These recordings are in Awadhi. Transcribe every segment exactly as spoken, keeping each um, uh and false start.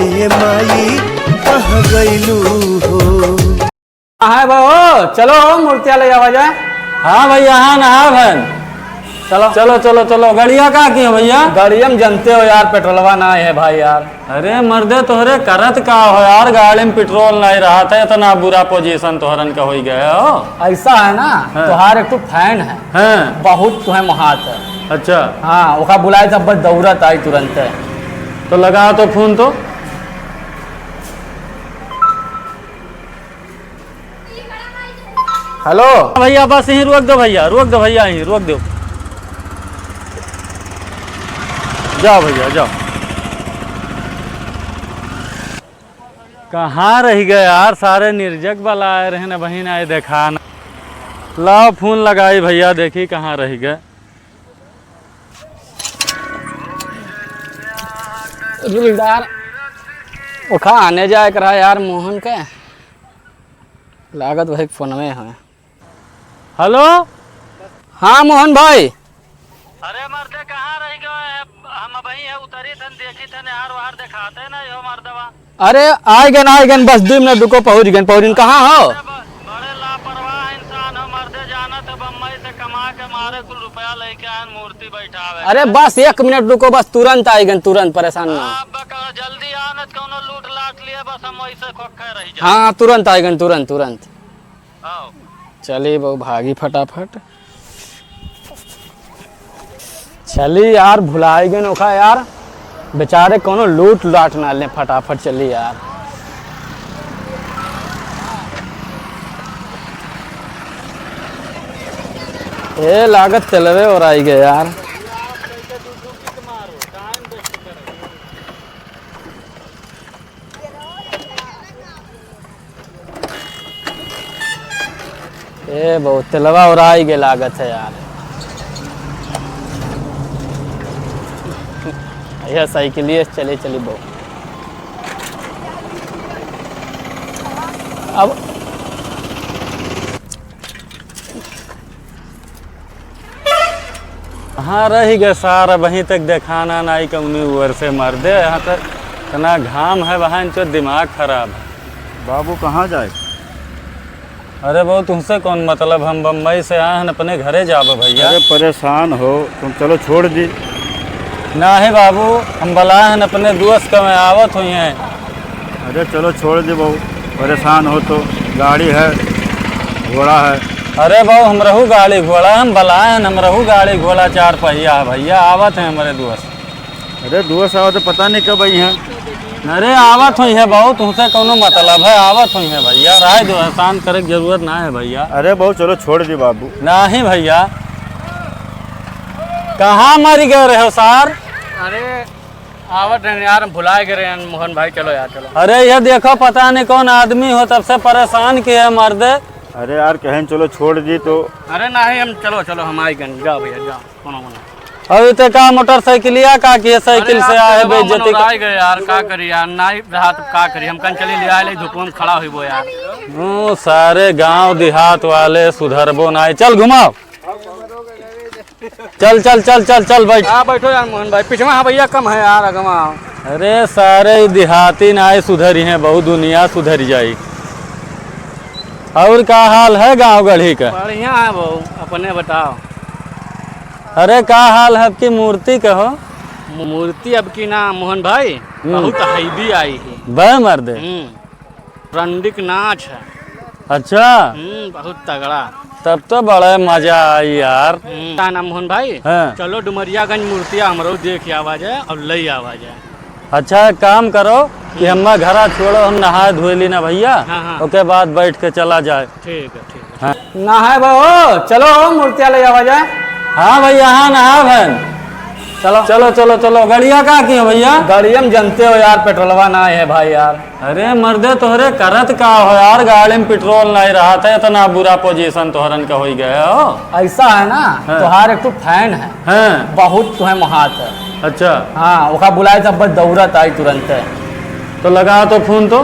ए माई, कहाँ गइलू हो? कहाँ है बा हो? चलो हो, मूर्तिया ले आवा जाए। हाँ भैया, हाँ, नहा भन। चलो। चलो, चलो, चलो। गड़िया का किहे भैया? गड़िया में जनते हो यार, पेट्रोलवा नाहीं है भाई यार। अरे मर्दे, तोहरे करत का हो यार, गाड़ी में पेट्रोल नाहीं रहत है, इतना बुरा पोजीशन तोहरन का होई गए हो। ऐसा है ना, हाँ। तोहार एक ठो फैन है, हाँ। बहुत तुहे मोहात है। अच्छा। हाँ, ओका बुलाए तब बस दौड़त आई तुरंत है। तो लगा तो फोन तो। हेलो। भैया बस यहीं रोक दो भैया, रोक दो भैया, यहीं रोक दो। जाओ भैया, जाओ। कहाँ रहि गए यार, सारे निर्जक बला आए रहे न, बहिन आए देखा न। लाओ फोन लगाई भैया, देखी कहाँ रहि गए। रुक यार, ओखा आने जाए करा यार मोहन के। लागत भाई फोनवे है। हेलो। हाँ मोहन भाई। अरे मर्दे, कहाँ रहि गए? हम अबहीं है उतरी थन, देखी थन यार, वहार देखाते ना यो मर्दवा। अरे आइ गन, आइ गन, बस दुइ मिनट रुको, पहुँच गन, पहुँच गन। कहाँ हो? अरे ब-, बड़े लापरवाह इंसान हो मर्दे, जानत है बम्बई से कमा के मारे कुल रुपया लेके आए, मूर्ति बैठावे अरे के। बस एक मिनट रुको, बस तुरंत आइ गन, तुरंत, परेशान ना हो। अब क-, जल्दी आ, न त कौनो लूट लाट लिए, बस हम वैसे खोखे रहि जाए। हाँ, तुरंत आइ गन, तुरंत, तुरंत। आओ। चली बहू, भागी फटाफट। चली यार, भुलाई गन ओखा यार, बेचारे कौनो लूट लाट ना ले, फटाफट चली यार। ए लागत तेलवे ओराई गए यार। ए, बहुत तेलवा ओराई गए लागत है यार। यह साइकिलिए से चली, चली बहू। अब कहाँ रहि गए सार, अबहीं तक देखाना नाई कौनी ओर से मर्दे। यहाँ तक इतना घाम है, बहन चो दिमाग खराब है। बाबू कहाँ जाए? अरे बहू, तुमसे कौन मतलब, हम बम्बई से आए हैं, अपने घरे जाबो भैया। अरे परेशान हो तुम, चलो छोड़ दी। नाहीं बाबू, हम बलाए हैं अपने दोस्त का, मैं आवत हुई हैं। अरे चलो छोड़ दे बहू, परेशान हो तो, गाड़ी है, घोड़ा है। अरे बहू, हम रहू गाड़ी घोड़ा, हम बलाए हैं, हम रहू गाड़ी घोड़ा चार पहिया है भैया, आवत हैं हमरे दोस्त। अरे दोस्त आवत तो पता नहीं कब आई हैं। अरे आवत हुई है बहू, तुमसे कौनो मतलब है, आवत हुई है भैया, राय दो, एहसान करे के जरूरत ना है भैया। अरे बहू चलो छोड़ दी बाबू। नाहीं भैया, कहाँ मरि गए रहे हो सार? अरे आवत रहन यार, हम भुलाए गए रहन मोहन भाई, चलो यार, चलो। अरे ये देखो, पता नहीं कौन आदमी हो, तब से परेशान किहे मर्दे। अरे यार, कहें चलो छोड़ दी तो। अरे नाहीं, हम चलो, चलो, हम आइ गन, जाओ भैया, जाओ, कोनो मना। अभी तो का मोटरसाइकिलिया का किहे, साइकिल अरे से यार, आए, चलो, बेइज्जती का। मनोराय गए यार, का करी यार, नाहीं रहा तो का करी, हम कन चली ले आए, ले धूप में खड़ा हुई वो यार। हम्म, सारे गांव देहात वाले सुधरबो नाहीं, चल घुमाओ। चल, चल, चल, चल, चल, बैठ। हाँ, बैठो यार मोहन भाई, पिछवा हाँ भैया, कम है यार, अगवा। अरे सारे देहाती नाय सुधरी हैं, बहुत दुनिया सुधर जाई। और का हाल है गाँव गढ़ी का? बढ़िया है बहू, अपने बताओ। अरे का हाल है, अबकी मूर्ति का हो? मूर्ति अबकी ना मोहन भाई, हम्म। बहुत heavy आई है। बे मर्दे। हम्म। रंडिक नाच है। अच्छा। हम्म, बहुत तगड़ा। तब तो बड़ा मजा आई यार। हम्म, का नाम मोहन भाई? हाँ। चलो डुमरियागंज मूर्तिया हमरो देख आवा जाए और ले आवा जाए। अच्छा, एक काम करो कि हम्म। हम्मा घरा छोड़ो, हम नहाए धोए ली ना भैया, हाँ, हाँ। ओके बाद बैठ के चला जाए। ठीक है, ठीक है। हाँ। नहाए बा हो, चलो हो, मूर्तिया ले आवा जाए। हाँ भैया, हाँ, नहाए भैन। चलो। चलो, चलो, चलो। गड़िया का किहे भैया? गड़िया में जनते हो यार, पेट्रोलवा ना है भाई यार। अरे मर्दे, तोहरे करत का हो यार, गाड़ी में पेट्रोल नहीं रहत है, इतना बुरा position तोहरन का होई गए हो। ऐसा है ना, हाँ। तोहार एक ठो fan है, हाँ। बहुत तुहे मोहात है। अच्छा। हाँ, ओका बुलाए तब बस दौड़त आई तुरंत। तो लगा तो फोन तो।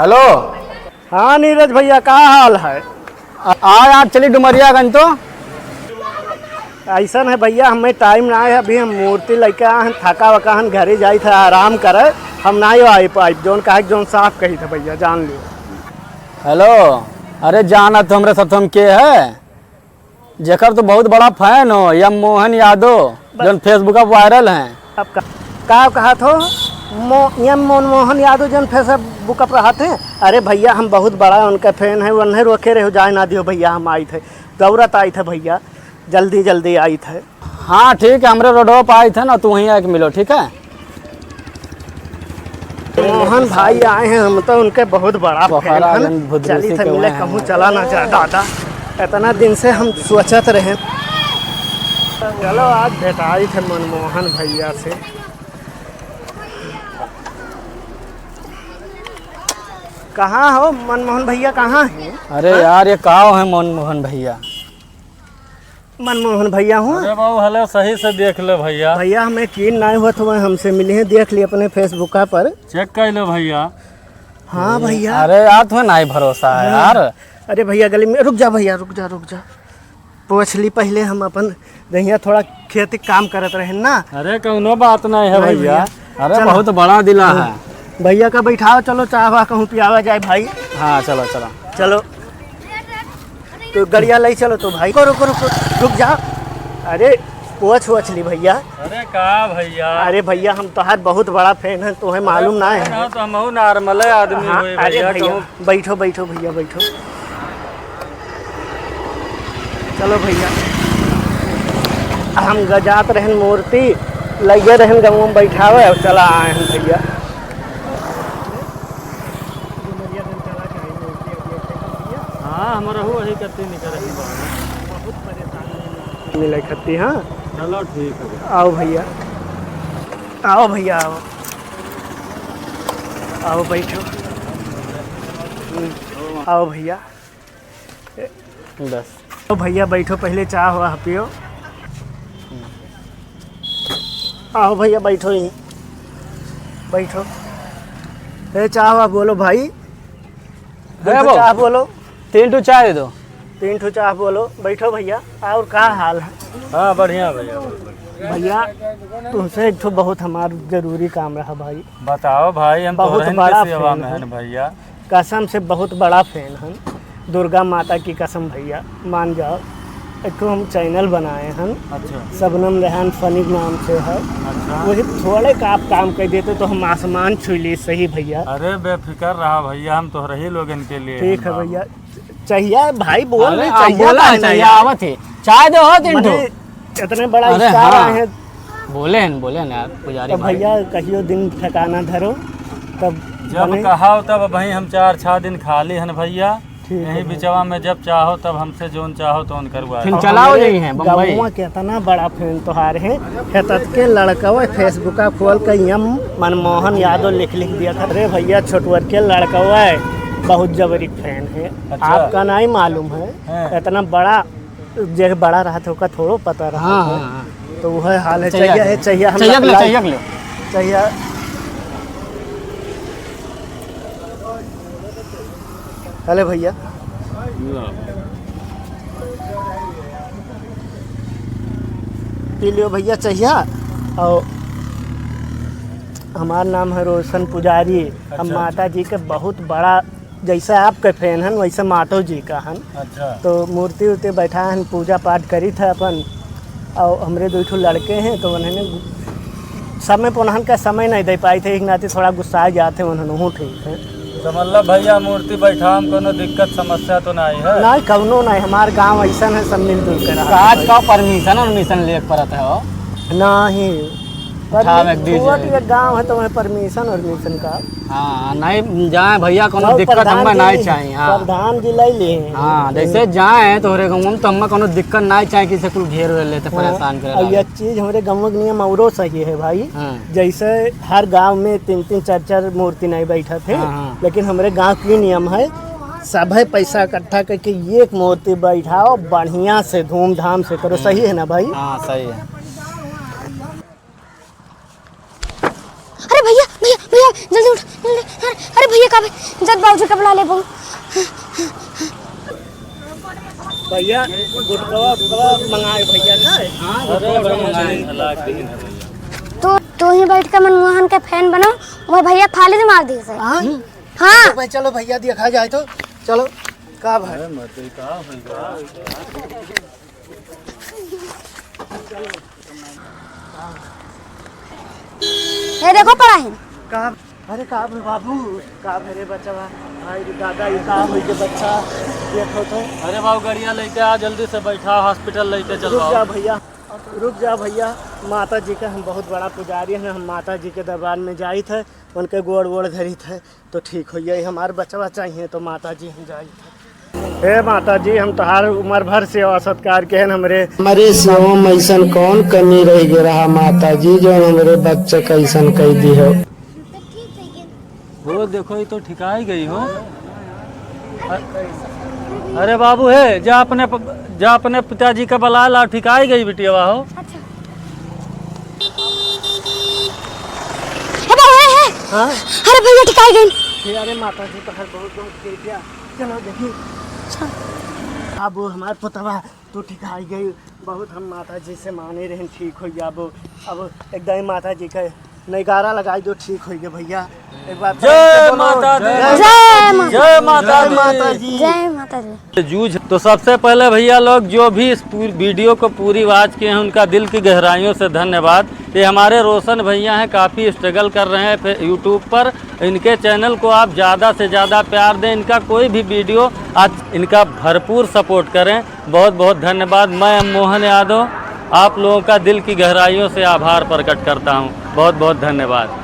हेलो। हाँ नीरज भैया, का हाल है? आ, आ यार, चली डुमरियागंज तो। अइसन है भइया, हमें टाइम ना है, अभी हम मूर्ति लइके आए हैं, थका वका हन, घरे जाइत है, आराम करे, हम ना आइ पाइब, जौन कहा जौन साफ कही था भइया, जान लियो। हेलो, अरे जानत हो हमरे साथ हम के है? जेकर तो बहुत बड़ा फैन हो, एम मोहन यादव, बस। जौन Facebook पर वायरल हैं। अब का, का कहत हो? मो-, एम मोहन, मोहन यादव जौन Facebook पर रहत हैं? अरे भइया, हम बहुत बड़ा उनका फैन है, उन्हें रोके रहे हो, जाए ना दियो भइया, हम आइत है, दौड़त आइत है भइया, जल्दी जल्दी आइत है। हाँ ठीक है, हमरे रोडवा पर आइत है ना, तू वहीं आके मिलो, ठीक है? मोहन भाई आए हैं, हम तो उनके बहुत बड़ा फैन पोखरा हैं। जन भुद्री चली थे के मिले, वहाँ कहूँ हैं। चला ना जा दादा, इतना दिन से हम सोचत रहे। चलो आज भेटाई थे मनमोहन भइया से। कहाँ हो मनमोहन भइया, कहाँ हैं? अरे हाँ? यार, ये का है मनमोहन भइया? मनमोहन भइया हूँ। अरे बाबू, हेलो, सही से देख ले भइया। भइया, हमें यकीन नाहीं होत हुआ, हमसे मिली हैं, देख ली अपने Facebook पर। चेक कर लो भइया। हाँ भइया। अरे यार, तुम्हें नाहीं भरोसा है हाँ। यार। अरे भइया, गली में रुक जा भइया, रुक जा, रुक जा। पूछ ली पहिले, हम अपन रहिया थोड़ा खेती काम करत रहे ना। अरे कौनो बात नाहीं है नाहीं भइया। भइया। अरे चलो। बहुत बड़ा दिला हाँ। है। भइया का बैठाओ, चलो चाह वाह कहूँ पियावा जाए भाई। हाँ चलो चलो। चलो। तो गड़िया लइ चलो तो भाई। रुको, रुको, रुको, रुक जा। अरे, पोछ ओछ ली भइया। अरे का भइया? अरे भइया, हम तोहार बहुत बड़ा फैन हैं, तोहे मालूम ना है। ना, तो हमहू नॉर्मल आदमी हाँ, होए अरे भइया, भइया, कहूँ बैठो, बैठो भइया, बैठो। चलो भइया, हम ग-, जात रहन मूर्ति, लइगे रहन गंगू में बैठावे, अब चला आए हैं भइया। हाँ, हमरहू वही करती निकल रही बाबू। मिले खत्ती, हाँ? चलो, ठीक है। आओ भइया, आओ भइया, आओ। आओ, बैठो। हम्म, आओ भइया। बस। आओ भइया, बैठो, पहिले चाह वाह पियो। आओ भइया, बैठो यहीं, बैठो। ए, चाह वाह बोलो भाई। दो ठो बाबू। चाह बोलो। तीन ठो चाह दे दो। तीन ठो चाह बोलो। बैठो भइया, और का हाल है? हाँ, बढ़िया भइया। भइया, तुमसे एक ठो बहुत हमार जरूरी काम रहा भाई। बताओ भाई, हम बहुत तोहरन के बड़ा सेवा फैन में हन। हन भइया। कसम से बहुत बड़ा फैन हन। दुर्गा माता की कसम भइया, मान जाओ। एक ठो हम चैनल बनाए हन। अच्छा। शबनम रेहान फनी नाम से है। अच्छा। वही थोड़े का आप काम कर देते तो हम आसमान छू ली सही भइया। अरे बेफिक्र रहा भइया, हम तोहरे ही लोगन के लिए ठीक हैं है बाबू। भइया। चाहिए भाई, बोल अरे, रहे, आप चाहिए बोला का है, नहीं चाहिए, यार? आवत है। चाय दो हो, तीन ठो। मने, इतने बड़ा अरे, स्टार हाँ। आए हैं। बोले हैं, बोले हैं यार, पुजारी तो भाई। भइया, कहियो दिन ठिकाना धरो, तब जब बने। कहा हो, तब भाई हम चार छह दिन खाली हन भइया। ठीक है यही भइया। बिचवा में जब चाहो, तब हमसे जोन चाहो, तो उनकर फिर और चलाओ हमारे यही हैं, बम्बई। गाँव में कितना बड़ा फैन तोहार है। हेतत के लड़कवा Facebook खोल के एम मनमोहन यादव लिख, लिख दिया था। अरे भइया, छोटुअर के लड़कवा है, बहुत जबरी फैन है। अच्छा। आपका नहीं मालूम है, हाँ। इतना बड़ा, जे बड़ा रहत है, ओका थोड़ो पता रहत हाँ, है। हाँ, हाँ। तो वह हाल है, चाहिए, चाहिए है, चाहिए। चाहिए, हम चाहिए, लोग ले, लाइव चाहिए, ले। चाहिए। हेलो भइया। ला। पी लियो भइया, चाहिए। और हमार नाम है रोशन पुजारी। हम अच्छा, माता अच्छा। जी के बहुत बड़ा जैसे आपके फैन हन, वैसे मातो जी का हन। अच्छा। तो मूर्ति उर्ति बैठा हन, पूजा पाठ करी था अपन, और हमरे दो ठो लड़के हैं, तो उन्होंने समय पर उन्हन का समय नहीं दे पाई थे, एक नाते थोड़ा गुस्सा जाते हैं उन्होंने, हूँ, ठीक है। तो मतलब भइया, मूर्ति बैठा हम कोनो दिक्कत समस्या तो नहीं है? नहीं, कौनो नहीं, हमार गाँव ऐसा है, सब मिलजुल के रहा काज है। का परमिशन उर्मिशन ले परत है हो? नहीं, उठावे परमि-, के दीजिए। छोट एक गाँव है, तो वहाँ परमिशन उर्मिशन का हाँ, नहीं जाए भइया, कोनो सब दिक्कत प्रधान हमें जी नहीं ले, चाहिए, हाँ। प्रधान जी ले लिए हैं। हाँ, जैसे जाए तोहरे गाँव में, तो हमें कोनो दिक्कत नहीं चाहिए कि से कुल घेर वेर लेते, हाँ, परेशान करे और लागे। एक चीज हमरे गाँव के नियम औरो सही है भाई, हाँ। जैसे हर गाँव में तीन तीन चार चार मूर्ति नहीं बैठत है, हाँ, हाँ। लेकिन हमरे गाँव की नियम है, सभे पैसा इकट्ठा करके एक मूर्ति बैठाओ, बढ़िया से धूमधाम से करो, हम्म। सही है ना भाई? हाँ, सही है। अरे भइया, भइया, भइया, जल्दी उठ, जल्दी। अरे, अरे भइया, का भाई, जब बाबूजी का बुला ले, बहू। भैया, गुटकवा, गुटकवा मंगाए भैया का? अरे, मंगाए, भला के। तू, तू ही बैठ के मनमोहन के fan बनो, वो भैया खाली दिमाग दिए से। हाँ? हाँ। तो भाई, चलो भैया, देखा जाए तो, चलो, का भाई? अरे, मत का होई बा? ये देखो पड़ा है। का? अरे का बे बाबू, का बे रे बचवा? हाय रे दादा, ये का होई के बच्चा? देखो तो। अरे बाबू, गड़िया लेके आ, जल्दी से बैठा, hospital लेके चल रुक बाबू। जा भैया, रुक जा भैया। माता जी के हम बहुत बड़ा पुजारी हैं, हम माता जी के दरबार में जाइत है, उनके गोड़ वोड़ धरित है, तो ठीक हो जाई। हमार बचवा चाहिए तो माता जी हम जाइत है। हे माता जी, हम तोहार उम्र भर सेवा सत्कार के हन, हमरे हमरे सेवा में ऐसन कौन कमी रह गए रहा माता जी, जो हमरे बच्चा कैसन कह दी हो। हो देखो, ये तो ठिकाई गई हो। अ-, अरे बाबू, हे जा अपने प-, जा अपने पिताजी का बुला ला, ठिकाई गई बिटिया हो। अच्छा। हे बाबू, हे, हे। हाँ? अरे भैया, ठिकाई गई। हे, अरे माता जी, तोहर बहुत बहुत कृपया। चलो देखी। अच्छा। अब हमार पुतवा तू ठिकाई गई, बहुत हम माता जी से माने रहन ठीक हो जाबो। अब एकदम माता जी के नैकारा लगाई दो, ठीक हो गए भैया। एक बार जय प्रेम से बोलो, माता दी। जय जय माता दी। जय माता दी। जय माता दी। जय माता दी। जूझ। तो सबसे पहले भैया लोग जो भी इस पूरी video को पूरी watch किए हैं उनका दिल की गहराइयों से धन्यवाद। ये हमारे रोशन भैया हैं, काफ़ी struggle कर रहे हैं फे-, YouTube पर। इनके channel को आप ज़्यादा से ज़्यादा प्यार दें, इनका कोई भी video आज इनका भरपूर support करें। बहुत बहुत धन्यवाद। मैं मोहन यादव आप लोगों का दिल की गहराइयों से आभार प्रकट करता हूँ। बहुत बहुत धन्यवाद।